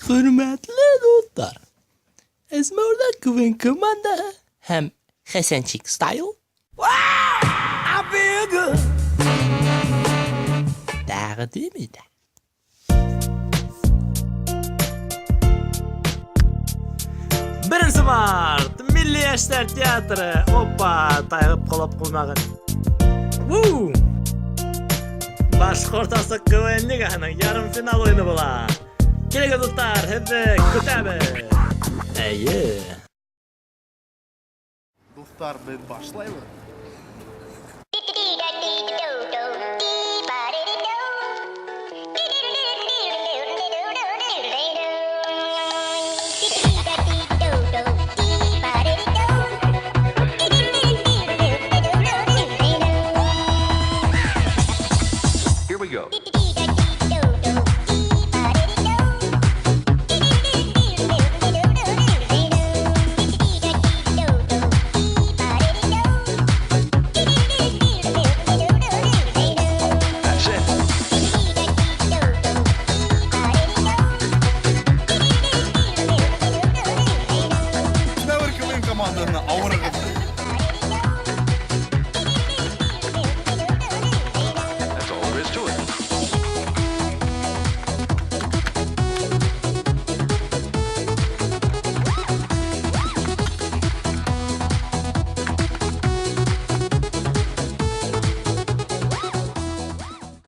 Хөрмәтле дуҫтар, Әзмәүрҙә КВН командаһы һәм Хәсәнчик стайл тәҡдим итә. Беренсе март, Милли йәштәр театры. Опа, тайғып ҡолап ҡуймағын. Ву! Башҡорт асыҡ КВН лигаһының ярым финал уйыны була. Килегеҙ, дуҫтар, һеҙҙе көтәбеҙ. Эйе. Дуҫтар, беҙ башлайбыҙ. Here we go. That's it. Әзмәүер КВН командаһына ауырығыҙ.